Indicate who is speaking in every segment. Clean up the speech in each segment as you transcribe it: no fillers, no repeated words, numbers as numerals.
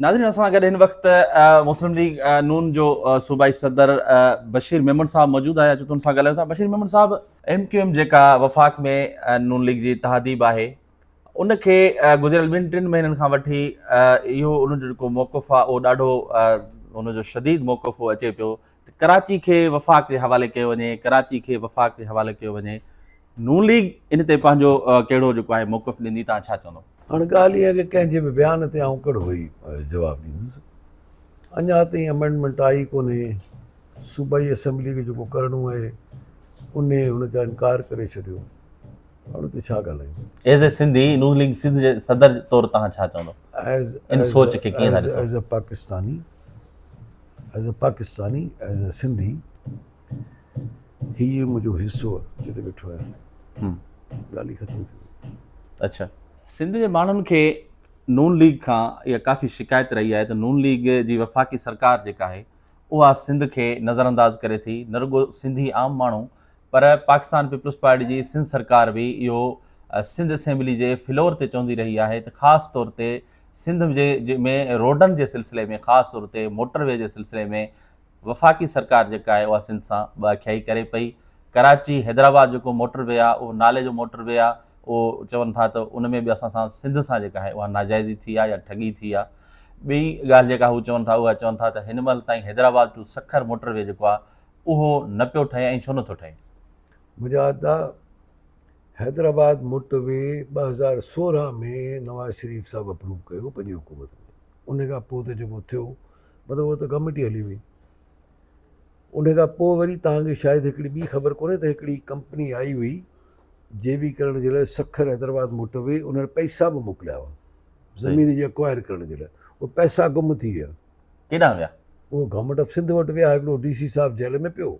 Speaker 1: ناظرين اسان سان گڏ هن وقت مسلم ليگ نون جو صوبائي صدر بشير ميمڻ صاحب موجود آهي اچو ته ان سان ڳالهايون ٿا بشير ميمڻ صاحب ايم ڪيو ايم جيڪا وفاق ۾ نون ليگ جي اتحادي به آهي ان کي گذريل ٻن ٽن مهينن کان وٺي اهو ان جو جيڪو موقف آهي اهو ڏاڍو ان جو شديد موقف هو اچي پيو ته ڪراچي کي وفاق جي حوالي ڪيو وڃي ڪراچي کي وفاق جي حوالي ڪيو وڃي نون ليگ ان تي پنهنجو ڪهڙو جيڪو آهي موقف ڏيندي تان ڇا چوندو؟
Speaker 2: هاڻ ڳالهه اها آهي ته ڪنهن جي به بيان تي آئون ڪهڙو ئي جواب ڏيندس. اڃا تائين امينڊمينٽ آئي ڪونهي. صوبائي اسيمبلي کي جيڪو ڪرڻو آهي انهي هن کي انڪار ڪري ڇڏيو. هاڻ اتي ڇا ڳالهايون.
Speaker 1: ايز اي سنڌي نون ليگ سنڌ جي صدر طور توهان ڇا چوندو؟ ان سوچ کي ڪيئن ٿا ڏسو؟
Speaker 2: As a Pakistani as a Pakistani as a Sindhi هي منهنجو حصو آهي جتي ويٺو آهيان ڳالهه ئي ختم ٿي وئي.
Speaker 1: اڇا سنڌ جي ماڻهن کي نون ليگ کان اها ڪافي شڪايت رهي آهي ته نون ليگ جي وفاقي سرڪار جيڪا آهي اها سنڌ کي نظرانداز ڪري ٿي نه رڳو سنڌي عام ماڻهو پر پاڪستان پيپلز پارٽي جي سنڌ سرڪار به اهو سنڌ اسيمبلي جي فلور تي چوندي رهي آهي ته خاص طور تي سنڌ جي ۾ روڊن جي سلسلي ۾ خاص طور تي موٽر وي جي سلسلي ۾ وفاقي سرڪار جيڪا آهي اها سنڌ سان ٻه اکيائي ڪري پئي. ڪراچي حيدرآباد جيڪو موٽر وي آهي اهو نالي جو موٽر وي آهي اهو چون ٿا ته ان ۾ به اسان سان سنڌ سان جيڪا آهي اها ناجائزي ٿي آهي يا ٺڳي ٿي آهي. ٻي ڳالهه جيڪا هو چون ٿا اها چون ٿا ته هن مهل تائين Hyderabad to Sukkur motorway جيڪو آهي اهو نه پيو ٺهي ۽ ڇو نه ٿو ٺهي؟
Speaker 2: منهنجا ادا حيدرآباد موٽر وي 2016 ۾ نواز شريف صاحب اپروو ڪيو پنهنجي حڪومت ۾ ان کان پوء ته جيڪو ٿيو مطلب اهو ته ڪميٽي هلي وئي. ان کان پوء وري توهان کي شايد هڪڙي ٻي خبر ڪونهي ته هڪڙي ڪمپني آئي هئي جي وي ڪرڻ جي لاء سکر حيدرآباد موٽر وي انهن پئسا به موڪليا هئا زمين جي اڪوائر ڪرڻ جي لاء اهي پئسا گم ٿي ويا.
Speaker 1: ڪيڏانهن ويا؟
Speaker 2: اهو گورنمينٽ آف سنڌ وٽ ويا. هڪڙو ڊي سي صاحب جيل ۾ پيو،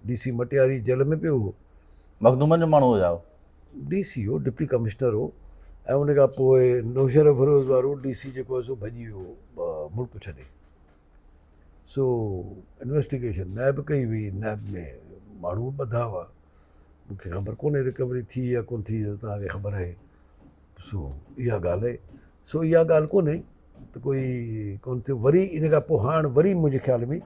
Speaker 2: ڊي سي مٽياري جيل ۾ پيو هو.
Speaker 1: مخدومن جو ماڻهو هو ڇا هو؟
Speaker 2: ڊي سي هو، ڊپٽي ڪمشنر هو ۽ ان کان پوء نوشهروفيروز وارو ڊي سي جيڪو آهي سو ڀڄي ويو ملڪ ڇڏي. سو انويسٽيگيشن نيب ڪئي هئي، نيب ۾ ماڻهو به ٻڌا هئا. مون کي خبر ڪونهي رڪوري ٿي يا ڪونه ٿي، توهان کي خبر آهي. سو اها ڳالهه آهي. سو اها ڳالهه ڪونهي ته ڪوئي ڪونه ٿيو. وري ان کان پوء هاڻ وري منهنجي خيال ۾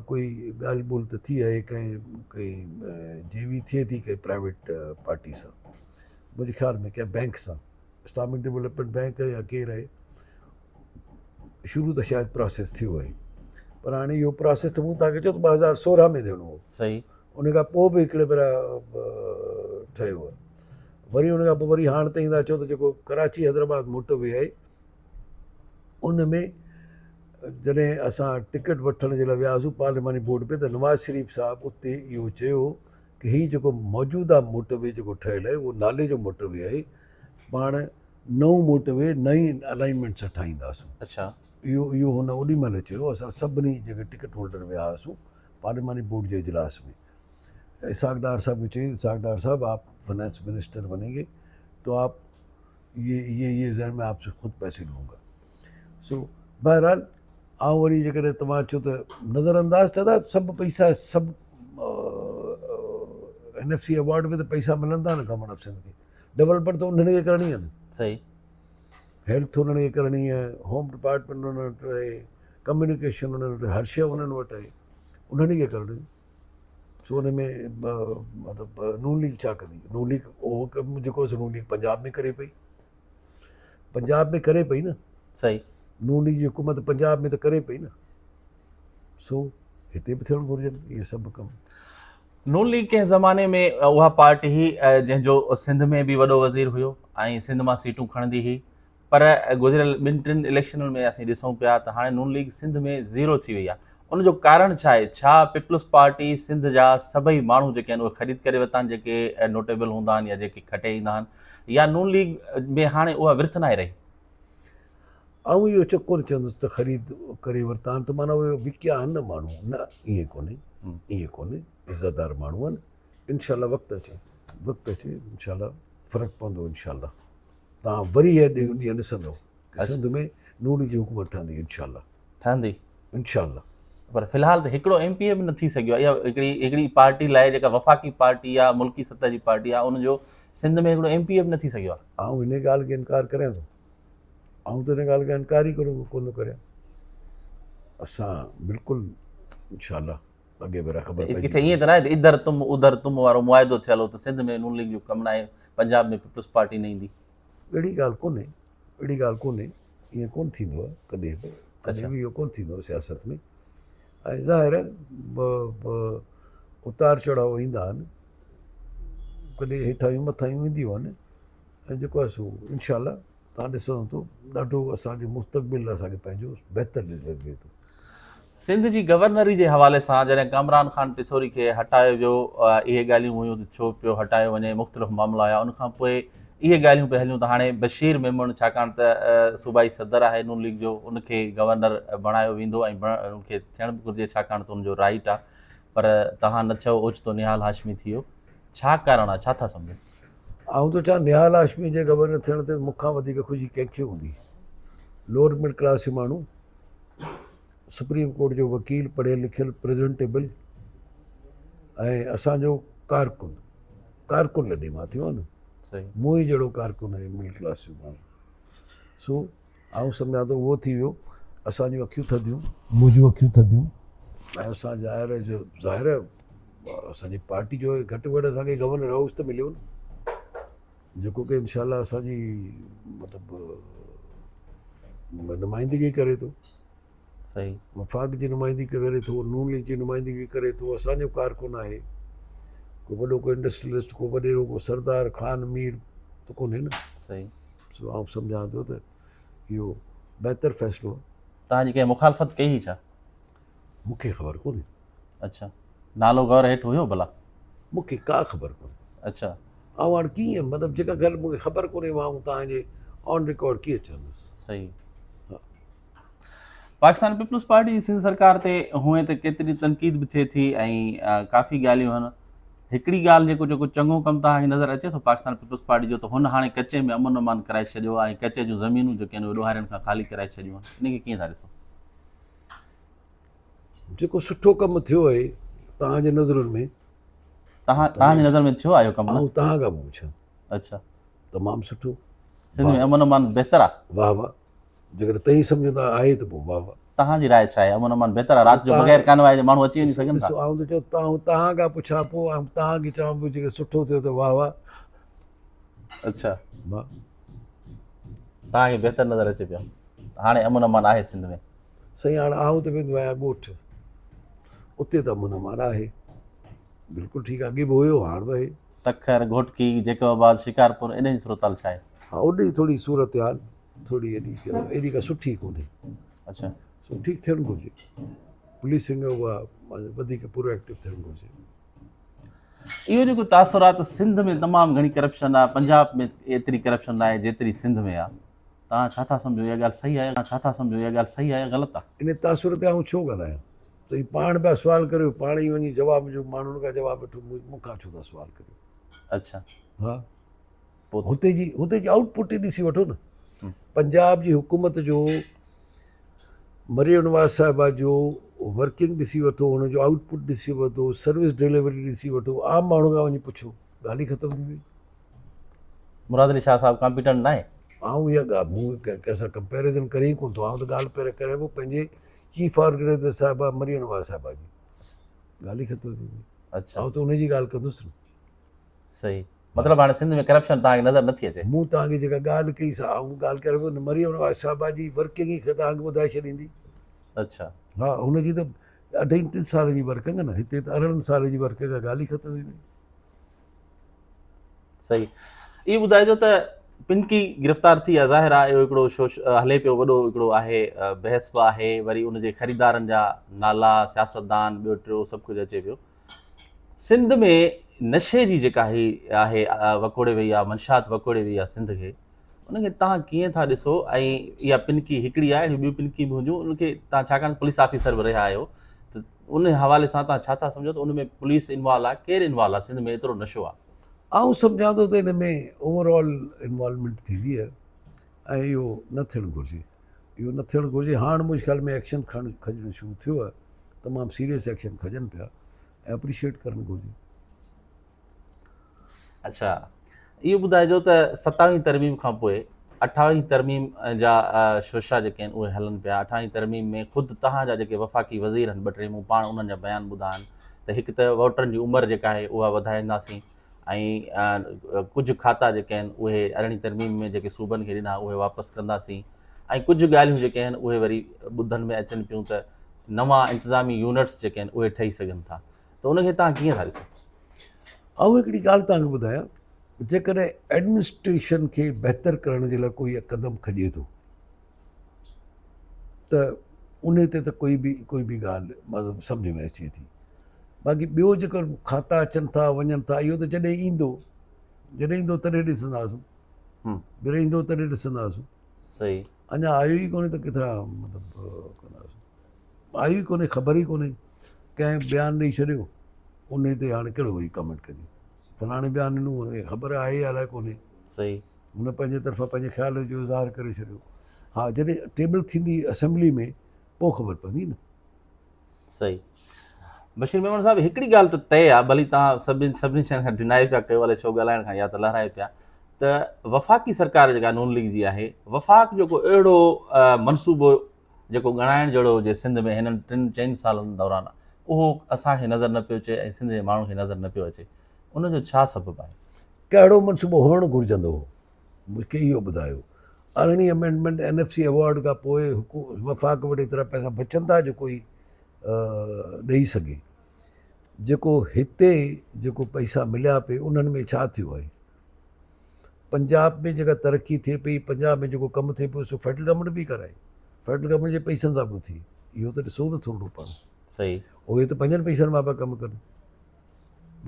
Speaker 2: ڪوئي ڳالهه ٻولهه ته ٿي آهي ڪنهن ڪنهن جي وي ٿئي ٿي ڪنهن پرائيويٽ پارٽي سان منهنجي خيال ۾ ڪنهن بينڪ سان اسلامڪ ڊولپمينٽ بينڪ يا ڪير آهي شروع ته شايد پراسيس ٿيو آهي پر هاڻي اهو پراسيس ته مون توهان کي چيو ته 2016 ۾ ٿيڻو هو
Speaker 1: صحيح
Speaker 2: ان کان پوء به هڪڙي ڀيرا ٺهيو آهي وري ان کان پوء وري هاڻ تائين ٿا چئو ته جيڪو ڪراچي حيدرآباد موٽر وي آهي ان ۾ جڏهن اسان ٽڪيٽ وٺڻ جي لاء وياسون پارلياماني بورڊ ۾ ته نواز شريف صاحب اتي اهو چيو ته هي جيڪو موجوده موٽر وي جيڪو ٺهيل آهي اهو نالي جو موٽر وي آهي پاڻ نئون موٽر وي نئين الائنمينٽ سان ٺاهينداسون.
Speaker 1: اڇا.
Speaker 2: اهو اهو هن اوڏي مهل چيو اسان سڀني جيڪي ٽڪيٽ هولڊر ويا هئاسون پارلياماني بورڊ جي اجلاس ۾ اسحاق ڊار صاحب کي چيو اسحاق ڊار صاحب آپ فنانس منسٽر بنين گي تو آپ یہ یہ یہ ذهن ۾ آپ سي خود پئسي لون گا سو بهرحال آئون وري جيڪڏهن توهان چئو ته نظر انداز ٿيا ٿا سڀ پئسا سڀ اين ايف سي ايوارڊ ۾ ته پئسا ملن ٿا نه گورنمينٽ آف سنڌ کي ڊولپمينٽ ته انهن کي ڪرڻي آهي نه
Speaker 1: صحيح
Speaker 2: هيلٿ انهن کي ڪرڻي آهي هوم ڊپارٽمينٽ انهن وٽ آهي ڪميونيڪيشن انهن وٽ هر شيء انهن وٽ آهي انهن کي ڪرڻي سو ان ۾ مطلب نون ليگ ڇا ڪندي نون ليگ اهو ڪم جيڪو سو نون ليگ پنجاب ۾ ڪري پئي پنجاب ۾ ڪري پئي نه
Speaker 1: صحيح
Speaker 2: نون ليگ جي حڪومت پنجاب ۾ ته ڪري پئي نه سو هتي به ٿيڻ گهرجن اهي سڀ ڪم
Speaker 1: نون ليگ ڪنهن زماني ۾ اها پارٽي هئي جنهن جو سنڌ ۾ به وڏو وزير هيو ۽ سنڌ مان سيٽون کڻندي هئي پر گذريل ٻن ٽن اليڪشنن ۾ اسين ڏسون پيا ته هاڻي نون ليگ سنڌ ۾ زيرو ٿي وئي آهي ان جو ڪارڻ ڇا آهي ڇا پيپلز پارٽي سنڌ جا سڀئي ماڻهو جيڪي آهن اهي خريد ڪري ورتا آهن جيڪي نوٽيبل هوندا آهن يا جيڪي کٽي ايندا آهن يا نون ليگ ۾ هاڻي اها ورٿ ناهي رهي.
Speaker 2: آئون اهو چڪ ڪونه چوندس ته خريد ڪري ورتا آهن ته معنيٰ اهي وڪيا آهن نه ماڻهو نه ائين ڪونهي ائين ڪونهي عزتدار ماڻهو آهن انشاء الله وقت اچي وقت اچي انشاء الله فرق پوندو انشاء الله. توهان وري اهي ڏينهن ڏسندؤ ته سنڌ ۾ نون جي حڪومت ٺهندي انشاء الله.
Speaker 1: ٺهندي
Speaker 2: انشاء الله.
Speaker 1: پر في الحال ته هڪڙو ايم پي اي به نه ٿي سگهيو آهي. اها هڪڙي هڪڙي پارٽي لاء جيڪا وفاقي پارٽي آهي ملڪي سطح جي پارٽي آهي ان جو سنڌ ۾ هڪڙو ايم پي اي به نه ٿي سگهيو آهي.
Speaker 2: آئون انهي ڳالهه کي انڪار ڪريان ٿو. آئون ته ان ڳالهه کان انڪار ئي ڪونه ٿو ڪريان. اسان بلڪل انشاء الله اڳي ڀيرا خبر پئجي
Speaker 1: ڪٿي ائين ته ناهي ته ادھر تم ادھر تم وارو معاهدو ٿيل هو ته سنڌ ۾ نون ليگ جو ڪم ناهي پنجاب ۾ پيپلز پارٽي نه ايندي.
Speaker 2: اهڙي ڳالهه ڪونهي اهڙي ڳالهه ڪونهي ائين ڪونه ٿيندو آهي ڪڏهن به ڪڏهن به اهو ڪونه ٿيندو آهي سياست ۾ ۽ ظاهر آهي اتار چڙهاء ايندا آهن ڪڏهن هيٺايون مٿايون اينديون آهن ۽ جيڪو آهي سو انشاء الله تان ڏسندو ته ڏاڍو اسان جو مستقبل اسان کي پنهنجو بهتر لڳي ٿو.
Speaker 1: سنڌ جي گورنري جي حوالي سان جڏهن ڪامران خان ٽيسوري کي هٽايو ويو اهي ڳالهيون هيون ته ڇو پيو هٽايو وڃي مختلف معاملا هيا ان کان پوء اهي ڳالهيون پئي هليون ته هاڻي بشير ميمڻ ڇاڪاڻ ته صوبائي صدر آهي نون ليگ جو ان کي گورنر بڻايو ويندو ۽ ان کي ٿيڻ به گهرجي ڇاڪاڻ ته ان جو رائيٽ آهي پر توهان نه ٿيو اوچتو نهال هاشمي ٿي ويو ڇا ڪارڻ آهي ڇا ٿا سمجهو؟
Speaker 2: آئون ٿو چوان نهال هاشمي جي گورنر ٿيڻ تي مون کان وڌيڪ خوشي ڪنهن کي هوندي. لوئر مڊل ڪلاس جو ماڻهو، سپريم ڪورٽ جو وڪيل، پڙهيل لکيل، پريزنٽيبل ۽ اسان جو ڪارڪن، ڪارڪن لڏي مان ٿيو آهي نه، مون ئي جهڙو ڪارڪن آهي مڊل ڪلاس جو ماڻهو. سو آئون سمجهان ٿو اهو ٿي ويو، اسان جون اکيون ٿڌيون، منهنجون اکيون ٿڌيون ۽ اسان ظاهر آهي جو ظاهر آهي اسان جي پارٽي جو گهٽ ۾ گهٽ اسان کي گورنر هائوس ته مليو نه جيڪو کہ انشاء الله اسان جي مطلب نمائندگي ڪري ٿو
Speaker 1: صحيح
Speaker 2: وفاق جي نمائندگي ڪري ٿو نون ليگ جي نمائندگي ڪري ٿو اسان جو ڪارڪن آهي ڪو وڏو ڪو انڊسٽريلسٽ ڪو وڏيرو ڪو سردار خان مير ته ڪونهي نه
Speaker 1: صحيح
Speaker 2: سو آئون سمجهان ٿو ته اهو بهتر فيصلو آهي.
Speaker 1: توهان جي ڪنهن مخالفت ڪئي هئي ڇا؟
Speaker 2: مون کي خبر ڪونهي.
Speaker 1: اڇا نالو غور هيٺ هيو ڀلا؟
Speaker 2: مون کي ڪا خبر ڪونهي.
Speaker 1: اڇا.
Speaker 2: آئون هاڻ ڪيئن مطلب جيڪا ڳالهه مون کي خبر ڪونهي اها آئون توهان جي آن رڪارڊ ڪيئن چوندس.
Speaker 1: صحيح. ها. پاڪستان پيپلز پارٽي جي سنڌ سرڪار تي هونئن ته ڪيتري تنقيد به ٿئي ٿي ۽ ڪافي ڳالهيون آهن هڪڙي ڳالهه جيڪو جيڪو چڱو ڪم توهان کي نظر اچي ٿو پاڪستان پيپلز پارٽي جو ته هن هاڻي ڪچي ۾ امن امان ڪرائي ڇڏيو آهي ۽ ڪچي جون زمينون جيڪي آهن اهي ڏوهارين کان خالي ڪرائي ڇڏيون آهن ان کي ڪيئن ٿا ڏسو؟
Speaker 2: جيڪو سٺو ڪم ٿيو آهي توهان جي نظرن ۾
Speaker 1: توهان توهان جي نظر ۾ ٿيو آهي اهو ڪم نه؟
Speaker 2: آئون توهان کان پڇان.
Speaker 1: اڇا.
Speaker 2: تمام سٺو.
Speaker 1: سنڌ ۾ امن امان بهتر آهي؟
Speaker 2: واهه واهه. جيڪڏهن توهين سمجهندا آهي ته پوء واهه واهه.
Speaker 1: توهان جي راء ڇا آهي امن امان بهتر آهي رات جو بغير ڪانوائي جي ماڻهو اچي وڃي سگهن ٿا؟
Speaker 2: ڏسو آئون ته چوان توهان کان پڇان پوء آئون توهان کي چوان پيو جيڪڏهن سٺو ٿيو ته واهه واهه.
Speaker 1: اڇا.
Speaker 2: واهه.
Speaker 1: توهان کي بهتر نظر اچي پيو هاڻي امن امان آهي سنڌ ۾؟
Speaker 2: سائين هاڻ آئون ته ويندو آهيان ڳوٺ اتي ته امن امان آهي. بلڪل ٺيڪ اڳي به هيو هاڻ به آهي.
Speaker 1: سکر، گهوٽڪي، جيڪب آباد، شڪارپور انهن جي صورتحال ڇا آهي؟
Speaker 2: ها اوڏي ٿوري صورتحال ٿوري ايڏي ايڏي ڪا سٺي ڪونهي.
Speaker 1: اڇا.
Speaker 2: سو ٺيڪ ٿيڻ گهرجي. پوليسنگ اها وڌيڪ پرو ايڪٽو ٿيڻ گهرجي.
Speaker 1: اهو جيڪو تاثر آهي ته سنڌ ۾ تمام گهڻي ڪرپشن آهي پنجاب ۾ ايتري ڪرپشن ناهي جيتري سنڌ ۾ آهي توهان ڇا ٿا سمجهو اها ڳالهه صحيح آهي ڇا ٿا سمجهو اها ڳالهه صحيح آهي يا غلط آهي؟
Speaker 2: ان تاثر تي آئون ڇو ڳالهايان؟ توهين پاڻ پيا سوال ڪريو پاڻ ئي وڃي جواب جو ماڻهن کان جواب وٺو مون کان ڇو ٿا سوال ڪريو؟
Speaker 1: اڇا.
Speaker 2: ها. هتي جي هتي جي آئوٽ پٽ ئي ڏسي وٺو نه پنجاب جي حڪومت جو مريم نواز صاحبه جو ورڪنگ ڏسي وٺو هن جو آئوٽ پٽ ڏسي وٺو سروس ڊليوري ڏسي وٺو عام ماڻهو کان وڃي پڇو ڳالهه ئي ختم ٿي وئي.
Speaker 1: مراد علي شاهه صاحب ڪامپيٽنٽ ناهي؟
Speaker 2: آئون اها ڳالهه مون ڪنهن سان ڪمپيريزن ڪري ئي ڪونه ٿو آئون ته ڳالهه پهرين ڪريان پيو پنهنجي چيف آرگنائيزر صاحبه مريم نواز صاحبه جي ڳالهه ئي ختم ٿي وئي.
Speaker 1: اڇا.
Speaker 2: آئون ته ان جي ڳالهه ڪندس نه.
Speaker 1: صحيح مطلب هاڻي سنڌ ۾ ڪرپشن توهان کي نظر نٿي اچي.
Speaker 2: مون توهان کي جيڪا ڳالهه ڪئي سا آئون ڳالهه ڪريان پيو مريم نواز صاحبه جي ورڪنگ ئي توهان کي ٻڌائي ڇڏيندي.
Speaker 1: اڇا.
Speaker 2: ها هن جي ته اڍائي ٽن سالن جي ورڪنگ آهي نه هتي ته 18 سالن جي ورڪنگ آهي ڳالهه ئي ختم ٿي وئي.
Speaker 1: صحيح اهو ٻڌائجو ته پنڪي گرفتار ٿي آهي ظاهر آهي اهو هڪڙو شوش هلي پيو وڏو هڪڙو آهي بحث به آهي وري ان جي خريدارن جا نالا سياستدان ٻيو ٽيو سڀ ڪجهه اچي پيو سنڌ ۾ نشي جي جيڪا هي آهي وڪوڙي وئي آهي منشيات وڪوڙي وئي آهي سنڌ کي ان کي تهان ڪيئن ٿا ڏسو ۽ اها پنڪي هڪڙي آهي اهڙيون ٻيون پنڪي به هونديون ان کي تهان ڇاڪاڻ پوليس آفيسر به رهيا آهيو ته ان حوالي سان تهان ڇا ٿا سمجهو ته ان ۾ پوليس انوالو آهي ڪير انوالو آهي سنڌ ۾ ايترو نشو آهي.
Speaker 2: آئون سمجهان ٿو ته ان ۾ اوور آل انوالومينٽ ٿيندي آهي ۽ اهو نه ٿيڻ گهرجي اهو نه ٿيڻ گهرجي هاڻ منهنجي خيال ۾ ايڪشن کڻ کڄڻ شروع ٿيو آهي تمام سيريس ايڪشن کڄن پيا ۽ اپريشيٽ ڪرڻ گهرجي.
Speaker 1: اڇا اهو ٻڌائجو ته ستاويهين ترميم کان پوء اٺاويهين ترميم جا شوشا جيڪي آهن اهي هلن پيا. اٺاويهين ترميم ۾ خود توهان جا جيڪي وفاقي وزير آهن ٻه ٽي مون پاڻ انهن جا بيان ٻڌا آهن ته هڪ ته ووٽرن جي عمر جيڪا آهي اها وڌائينداسين ۽ ڪجهه کاتا جيڪي آهن اهي ارڙهين ترميم ۾ جيڪي صوبن کي ڏنا اهي واپس ڪنداسين ۽ ڪجهه ڳالهيون جيڪي آهن اهي وري ٻڌن ۾ اچن پيون ته نوان انتظامي يونٽس جيڪي آهن اهي ٺهي سگهن ٿا ته ان کي توهان ڪيئن ٿا ڏسو؟
Speaker 2: آئون هڪڙي ڳالهه توهان کي ٻڌايان جيڪڏهن ايڊمنسٽريشن کي بهتر ڪرڻ جي لاء ڪوئي قدم کڄي ٿو ته ان تي ته ڪوئي به ڪوئي به ڳالهه مطلب سمجهه ۾ اچي ٿي باقي ٻيو جيڪو کاتا اچن ٿا وڃن ٿا اهو ته جڏهن ايندو جڏهن ايندو تڏهن ڏسنداسون جڏهن ايندو تڏهن ڏسنداسون
Speaker 1: صحيح
Speaker 2: اڃا آيو ئي ڪونهي ته ڪٿان مطلب ڪنداسون آيو ئي ڪونهي خبر ئي ڪونهي ڪنهن بيان ڏئي ڇڏيو ان تي هاڻي ڪهڙو وڃي ڪمينٽ ڪجي فلاڻي بيان ڏنو هن کي خبر آهي يا الائي ڪونهي
Speaker 1: صحيح
Speaker 2: هن پنهنجي طرفان پنهنجي خيال جو اظهار ڪري ڇڏيو ها جڏهن ٽيبل ٿيندي اسيمبلي ۾ پوء خبر پوندي نه.
Speaker 1: صحيح بشير ميمڻ صاحب هڪڙي ڳالهه ته طئي آ ڀلي توهان سڀني سڀني شين کان ڊنائي پيا ڪيو الائي ڇو ڳالهائڻ کان يا ته لهرائي پيا ته وفاقي سرڪار جيڪا نون ليگ جي آهي وفاق جو ڪو اهڙو منصوبو جيڪو ڳڻائڻ جهڙو هجي سنڌ ۾ هنن ٽن چئن سالن دوران اهو اسان کي نظر نه پيو اچي ۽ سنڌ جي ماڻهن کي نظر نه پيو اچي ان جو ڇا سبب آهي؟
Speaker 2: ڪهڙو منصوبو هئڻ گهرجندو هو مون کي اهو ٻڌايو. ارڙهين amendment N F C award کان پوء وفاق وٽ ايترا پئسا بچن ٿا جو ڪوئي ڏئي سگهي. جيڪو هتي جيڪو پئسا مليا پئي انهن ۾ ڇا ٿيو آهي؟ پنجاب ۾ جيڪا ترقي ٿئي پئي پنجاب ۾ جيڪو ڪم ٿئي پيو سو فيڊرل گورنمينٽ پئي ڪرائي فيڊرل گورنمينٽ جي پئسن سان پيو ٿئي اهو ته ڏسو نه ٿورڙو پاڻ
Speaker 1: صحيح
Speaker 2: اهي ته پنهنجن پئسن مان پيا ڪم ڪن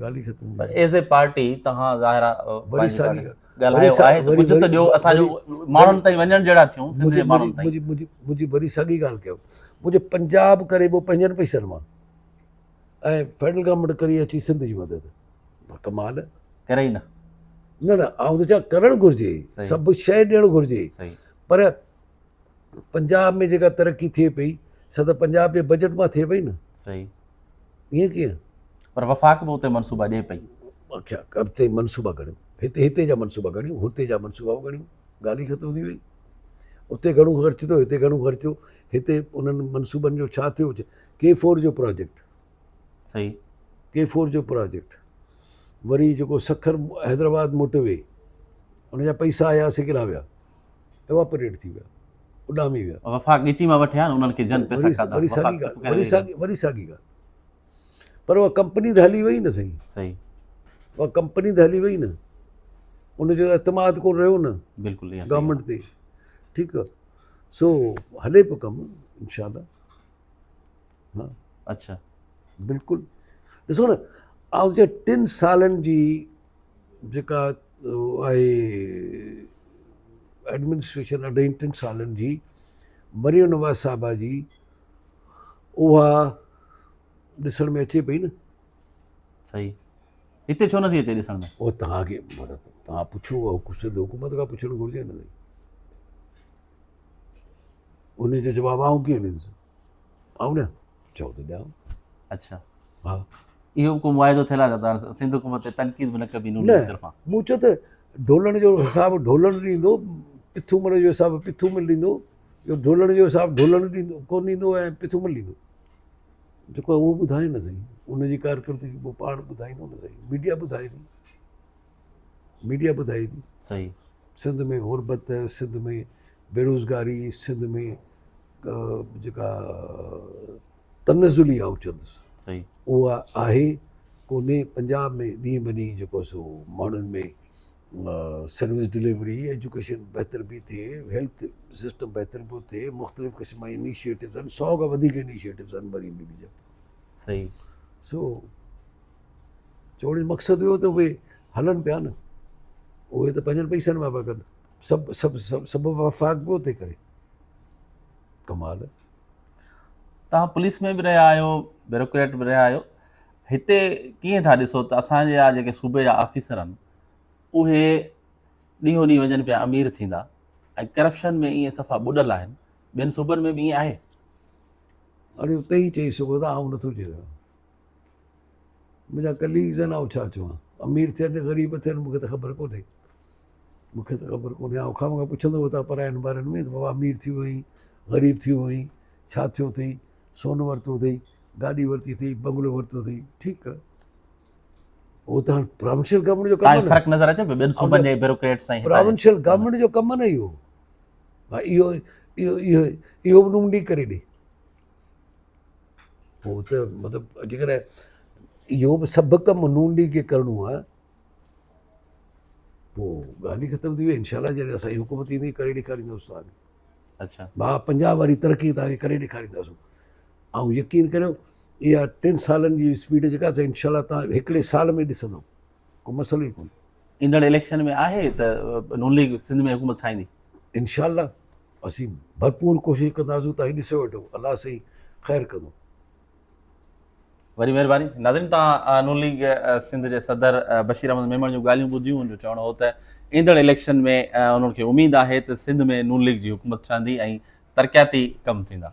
Speaker 2: ڳالهه ئي ختم
Speaker 1: پر ايز اي پارٽي توهان ظاهر
Speaker 2: وري ساڳي
Speaker 1: ڳالهايو آهي ته ڪجهه ته ڏيو اسان جو ماڻهن تائين وڃڻ جهڙا ٿيون سنڌ جي ماڻهن تائين
Speaker 2: منهنجي منهنجي وري ساڳي ڳالهه ڪيو منهنجي پنجاب ڪري پيو پنهنجن پئسن مان ۽ فيڊرل گورنمينٽ ڪري اچي سنڌ جي مدد ڪمال
Speaker 1: ڪري ئي نه
Speaker 2: نه نه آئون ته چوان ڪرڻ گهرجي سڀ شيء ڏيڻ گهرجي پر پنجاب ۾ جيڪا ترقي ٿئي پئي سا ته پنجاب جي بجيٽ مان ٿئي پئي نه
Speaker 1: صحيح
Speaker 2: ائين ڪيئن
Speaker 1: پر وفاق به اتي منصوبا ڏئي پئي
Speaker 2: اڇا اتي منصوبا ڳڻيو هتي هتي جا منصوبا ڳڻيو هتي جا منصوبا به ڳڻيو ڳالهه ئي ختم ٿي وئي اتي گهڻو خرچ ٿيو هتي گهڻو خرچ ٿيو هتي انهن منصوبن جو ڇا ٿيو ڪي فور جو پراجيڪٽ
Speaker 1: صحيح
Speaker 2: ڪي فور جو پراجيڪٽ وري جيڪو سکر حيدرآباد موٽر وي ان جا پئسا آيا سي ڪيڏانهن ويا ايواپوريٽ ٿي ويا اڏامي ويا
Speaker 1: وفاق ڳچي مان وٺي آيا انهن کي جن پئسا کاڌا
Speaker 2: وري ساڳي ڳالهه وري ساڳي وري ساڳي ڳالهه پر اها ڪمپني ته هلي وئي نه سائين
Speaker 1: صحيح
Speaker 2: اها ڪمپني ته هلي وئي نه ان جو اعتماد ڪو رهيو نه
Speaker 1: بلڪل
Speaker 2: گورنمينٽ تي ٺيڪ آ سو هلي پيو ڪم انشاء الله ها
Speaker 1: اچھا
Speaker 2: بلڪل ڏسو نه آئون چيو ٽن سالن جي جيڪا آهي ايڊمنسٽريشن اڍائي ٽن سالن جي مريم نواز صاحبه جي اها ڏسڻ ۾ اچي پئي نه
Speaker 1: صحيح هتي ڇو نٿي اچي ڏسڻ ۾
Speaker 2: اهو توهان کي مطلب توهان پڇو سنڌ حڪومت کان پڇڻ گهرجي نه ان جو جواب آئون ڪيئن ڏيندس آئون نه چئو ته ڏيان
Speaker 1: اڇا ها اهو به ڪو معاهدو ٿيل آهي ته سنڌ حڪومت تي تنقيد به نه ڪبي نون ليگ طرفان
Speaker 2: مون چيو ته ڍولڻ جو حساب ڍولڻ ڏيندو پٿو مل جو حساب پٿو مل ڏيندو جو ڍولڻ جو حساب ڍولڻ ڏيندو ڪون ڏيندو ۽ پٿو مل ڏيندو جيڪو اهو ٻڌائي نه سهي ان جي ڪارڪردگي پوء پاڻ ٻڌائيندو نه سهي ميڊيا ٻڌائي ٿي ميڊيا ٻڌائي ٿي
Speaker 1: صحيح
Speaker 2: سنڌ ۾ غربت سنڌ ۾ بيروزگاري سنڌ ۾ جيڪا تنزلي آئون چوندس
Speaker 1: صحيح
Speaker 2: اها آهي ڪونهي پنجاب ۾ ڏينهن به ڏينهن جيڪو سو ماڻهن ۾ سروس ڊليوري ايجوڪيشن بهتر پئي ٿئي هيلٿ سسٽم بهتر پيو ٿئي مختلف قسم جا انيشيٽوز آهن سو کان وڌيڪ انيشيٽوز آهن مريم بي بي جا
Speaker 1: صحيح
Speaker 2: سو چوڻ جو مقصد اهو ته اهي هلن پيا نه اهي ته پنهنجن پئسن مان پيا ڪن سڀ سڀ سڀ سڀ وفاق به اتي ڪري ڪمال.
Speaker 1: توهان پوليس ۾ به رهيا آهيو بيوروڪريٽ به رهيا آهيو هتي ڪيئن ٿا ڏسو ته اسان جا جيڪي صوبي جا آفيسر آهن اهي ڏينهون ڏينهن وڃن پيا امير ٿيندا ۽ ڪرپشن ۾ ائين صفا ٻڏل آهن ٻين صوبن ۾ به ائين آهي؟
Speaker 2: اڙي اتي ئي چئي سگهو ٿا آئون نٿو چئي سگهان منهنجا ڪليگز آهن آئون ڇا چوان امير ٿين غريب ٿين مونکي ته خبر ڪونهي. مون کي ته خبر ڪونهي. آئون خامخواه پڇندو هو ته پراين ٻارن ۾ ته بابا امير ٿي ويو آهين، غريب ٿي ويو آهين، ڇا ٿيو اٿئي، سون ورتو اٿئي، گاڏي ورتي اٿئي، بنگلو ورتو اٿئي. ٺيڪ آهي. اهو ته هاڻ پراونشل گورنمينٽ جو ڪم آهي.
Speaker 1: فرق نظر اچي پيو ٻين صوبن جي بيوروڪريٽس ۽
Speaker 2: پراونشل گورنمينٽ جو ڪم نه اهو. اهو اهو اهو اهو به نون ليگ ڪري ڏي. پوء ته مطلب جيڪڏهن اهو به سڀ ڪم نون ليگ کي ڪرڻو آهي پوء ڳالهه ئي ختم ٿي وئي. انشاء الله جڏهن اسان جي حڪومت ايندي ڪري ڏيکاريندوس توهان کي.
Speaker 1: اڇا.
Speaker 2: مان پنجاب واري ترقي توهان کي ڪري ڏيکارينداسون. ۽ يقين ڪريو اها ٽن سالن جي اسپيڊ جيڪا سا انشاء الله توهان هڪڙي سال ۾ ڏسندو ڪو مسئلو ئي ڪونهي.
Speaker 1: ايندڙ اليڪشن ۾ آهي ته نون ليگ سنڌ ۾ حڪومت ٺاهيندي؟
Speaker 2: انشاء الله اسين ڀرپور ڪوشش ڪنداسون توهين ڏسو ويٺو الله سائين خير ڪندو.
Speaker 1: وڏي مهرباني ناظرين توهان نون ليگ سنڌ جي صدر بشير احمد ميمڻ جون ڳالهيون ٻڌيون ان جو چوڻ هو ته ايندڙ اليڪشن ۾ انهن کي اميد آهي ته سنڌ ۾ نون ليگ جي حڪومت ٺهندي ۽ ترقياتي ڪم ٿيندا.